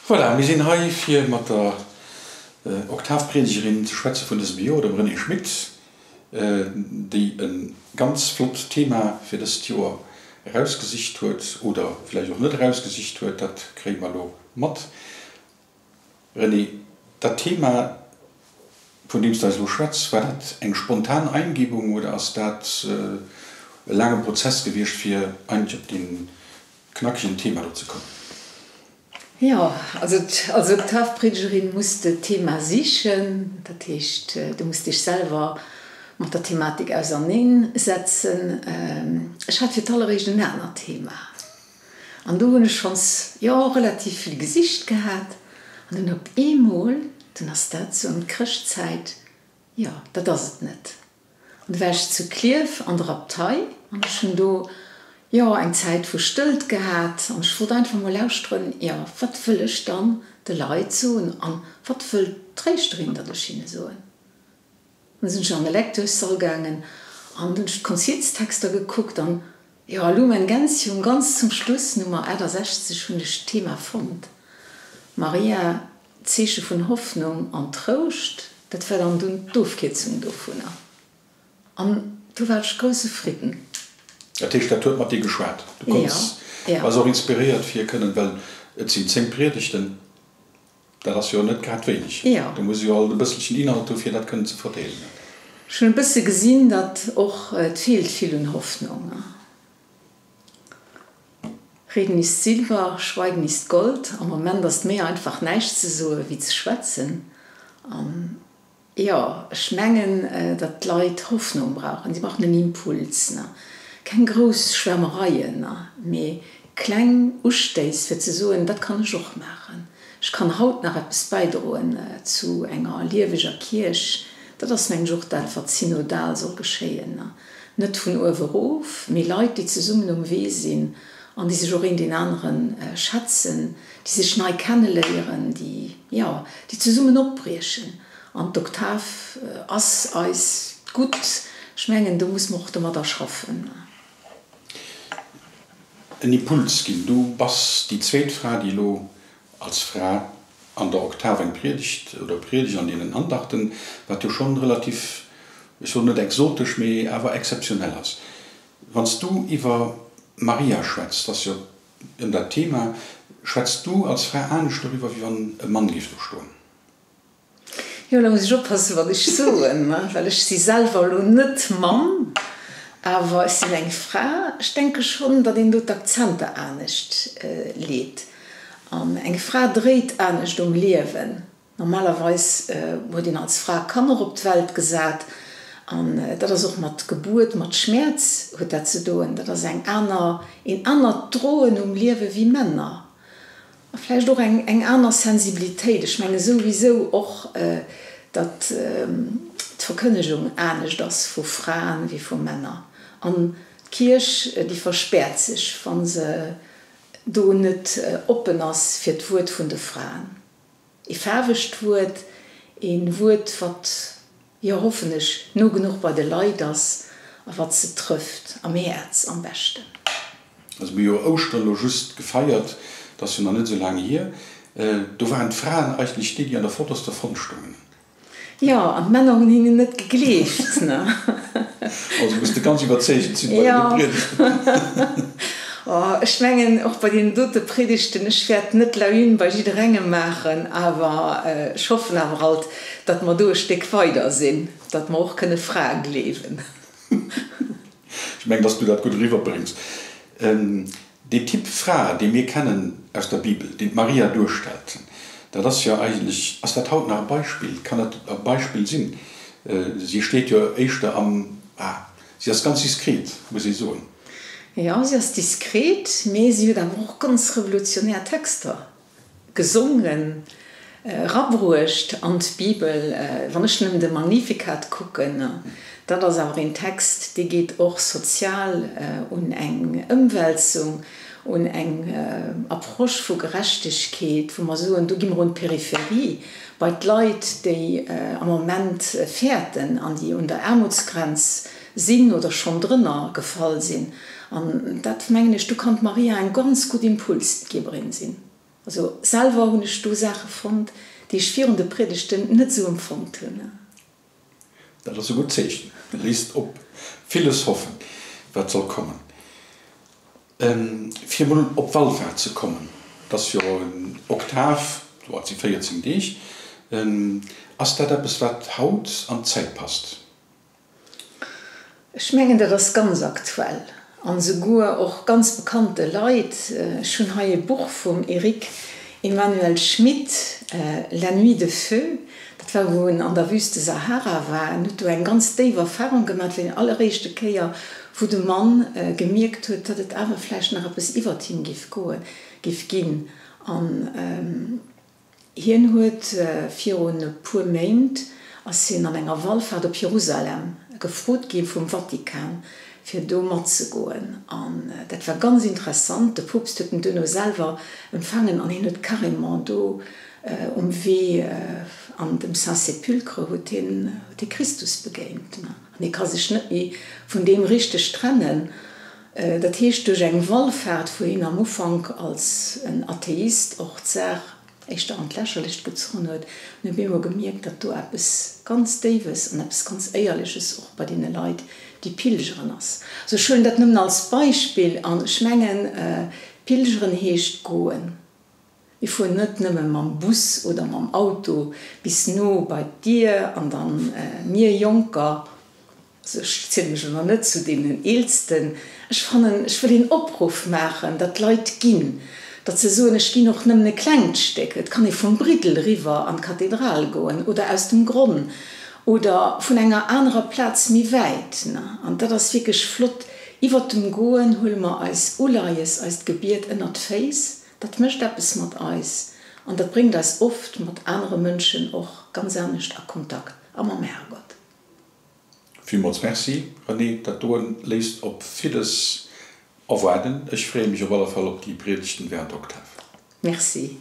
Voilà, mir sinn hei fir mat der Oktavpriedegerin ze schwätze vun dësem Joer, dem Renée Schmit, déi e ganz flott Thema fir dëst Joer erausgesicht huet, oder vläicht och net erausgesicht huet, dat kréie mer elo mat. Renée, dat Thema, vun deem s de eis elo schwätz, war dat eng spontan Eingebung oder ass dat e laange Prozess gewiescht, fir eigentlech op dee knackegen Thema do ze kommen? Jo, also als Oktavpriedegerin muss de d'Thema sichen, dat heescht, du muss dech selwer mat der Thematik auserneen setzen. Ech hat fir d'alleréischt en anert Thema an do hunn ech schonns, jo, relativ vill gesicht gehat an dunn op eemol, dunn ass dat sou ëm d'Chrëschtzäit, jo, dat ass et net. An du war ech zu Klierf an der Abtei an ech hunn do, jo, eng Zäit vu Stëllt gehat an ech wollt einfach mol lauschteren, jo, wat wëll ech dann de Leit soen an wat wëll d'Tréischterin, datt ech hinne soen. An du sinn ech an de Lecteursall gaangen an hunn ech d'Konzilstexter gekuckt an, jo, Lumen Gentium, ganz zum Schluss, Nummer 68, hunn ech d'Thema fonnt, Maria, D'Zeeche vun Hoffnung an Trouscht, dat war dann dunn d'Ofkierzung dovunner. An do war ech grousse Fridden. Dat heescht, dat huet mat dir geschwat? Du konns, bass och inspiréiert fir kënnen, well et sinn 10 Priedegten, dat ass jo net grad wéineg. Do muss ee jo alt e bësselchen Inhalt hu fir dat kënnen ze verdeelen. Ech hunn e bësse gesinn, datt och, et feelt vill un Hoffnung. Reden ist Silber, Schweigen ist Gold. Am Moment ass et méi einfach näischt ze soe wéi ze schwätzen. An jo, ech mengen, datt d'Leit Hoffnung brauchen. Si brauchen en Impuls, keng grouss Schwärmereien, mee kleng Ustéiss fir ze soen, dat kann ech och maachen. Ech kann haut nach eppes bäidroen zu enger lieweger Kierch. Dat ass, mengen ech, och dat, wat synodal soll geschéien. Net vun uewe erof, mee Leit, déi zesummen um Wee sinn an déi sech och een deen anere schätzen, déi sech nei kenneléieren, déi, jo, déi zesummen opbriechen. An d'Oktav ass eis gutt. Ech mengen, do muss mer och domadder schaffen. En Impuls ginn. Du bass déi zweet Fra, déi elo als Fra an der Oktav eng Priedegt oder Priedegt an deenen Andachten, wat jo schonn relativ, ech soen net exotesch, mee awer exzeptionell ass. Wann s du iwwer Maria schwätz, dat ass jo ëm dat Thema, schwätz du als Fra anescht doriwwer, wéi wann e Mann géif do stoen? Jo, elo muss ech oppassen, wat ech soen, well ech si selwer elo net Mamm, awer ech sinn eng Fra. Ech denke schonn, datt een do d'Akzenter anescht leet. An eng Fra dréit anescht um Liewen. Normalerweis huet een als Fra Kanner op d'Welt gesat an dat ass och mat Gebuert, mat Schmäerz huet dat ze doen. Dat ass eng aner, een anert Droen um Liewe wéi Männer. A vläicht och eng eng aner Sensibilitéit. Ech menge souwisou och, datt d'Verkënnegung anescht ass vu Fraen wéi vu Männer. An d'Kierch, déi verspäert sech, wa se do net oppen ass fir d'Wuert vun de Fraen. Ee faarwegt Wuert, ee Wuert, wat, jo, hoffen ech, no genuch bei de Leit ass a wat se trëfft, am Häerz am beschten. Also mir hu jo Ouschteren elo just gefeiert, dat ass jo nach net esou laang hier, do waren d'Fraen eigentlech déi, déi an der vorderster Front stoungen. Jo, an d'Männer hunn hinnen net gegleeft, ne? Also muss de ganz iwwerzeegend sinn bei deene Priedegten. Jo, ech mengen och bei deenen dote Priedegten, ech wäert net la une bei jidderengem maachen, awer ech hoffen awer alt, datt mer do e Stéck weider sinn, datt mer och kënne Frae gleewen. Ech mengen, datt s du dat gutt eriwwerbréngs. Dee Typ Fra, dee mir kennen aus der Bibel, deen d'Maria duerstellt, dat ass jo eigentlech, ass dat haut nach e Beispill? Kann dat e Beispill sinn? Si steet jo éischter am, ah, si ass ganz diskret, muss ee soen. Jo, si ass diskret, mee si huet awer och ganz revolutionär Texter Gesongen, erabruecht an d'Bibel. Wann ech nëmmen de Magnificat kucken, dat ass awer een Text, dee geet och sozial un eng Ëmwälzung, un eng Approche vu Gerechtegkeet, wou mer soen, do gi mer un d'Peripherie, bei d'Leit, déi am Moment fäerten an déi un der Aarmutsgrenz sinn oder schonn drënner gefall sinn. An dat, mengen ech, do kann d'Maria eng ganz gutt Impulsgeberin sinn. Also selwer hunn ech do Saache fonnt, déi ech virun de Priedegten net esou empfonnt hunn. Dat ass e gutt Zeechen, léisst op villes hoffen, wat soll kommen. Fir emol op Wallfaart ze kommen, et ass jo en Oktav, do si 14 Deeg, ass dat eppes, wat haut an d'Zäit passt? Ech mengen, dat ass ganz aktuell an esouguer och ganz bekannte Leit. Ech hunn hei e Buch vum Eric Emmanuel Schmitt, La nuit de feu. Dat war, wou en an der Wüste Sahara war. En huet do eng ganz déif Erfahrung gemaach. Et war déi alleréischte Kéier, wou de Mann gemierkt huet, datt et awer vläicht nach eppes iwwert him géif goen, géif ginn. An. Hien huet virun e puer Méint ass hien an enger Wallfahrt op Jerusalem gefrot gi vum Vatikan fir do matzegoen an dat war ganz interessant. De Poopst huet en duerno selwer empfaangen an hien huet carrément do um Wee an dem Saint-Sépulcre huet hien huet hie Christus begéint an hie ka sech net méi vun deem richteg trennen. Dat heescht, duerch eng Wallfaart, wou hien am Ufank als en Atheist och d'Saach éischter an d'Lächerlecht gezunn huet, hunn op eemol gemierkt, datt do eppes ganz Déiwes an eppes ganz Éierleches och bei deene Leit, déi pilgeren, ass. Also ech huelen dat nëmmen als Beispill an ech mengen, pilgeren heescht goen. Mir fueren net nëmme mam Bus oder mam Auto bis no bei d'Dier an dann mir Jonker, also ech ziele mech elo nach net zu deenen Eelsten, ech fannen, ech wëll een Opruff maachen, datt d'Leit ginn, datt se soen, ech ginn och nëmmen e klengt Stéck, et kann ee vum Briddel eriwwer an d'Kathedral goen oder aus dem Gronn oder vun enger anerer Plaz méi wäit. An dat ass wierklech flott. Iwwert dem Goen huele mer eis Uleies, eist Gebiet ënnert d'Féiss. Dat mécht eppes mat eis an dat bréngt eis oft mat anere Mënschen och ganz anescht a Kontakt a mam Herrgott. Villmools Merci René, dat doen léisst op villes erwaarden. Ech freeë mech op alle Fall op déi Priedegten während der Oktav. Merci.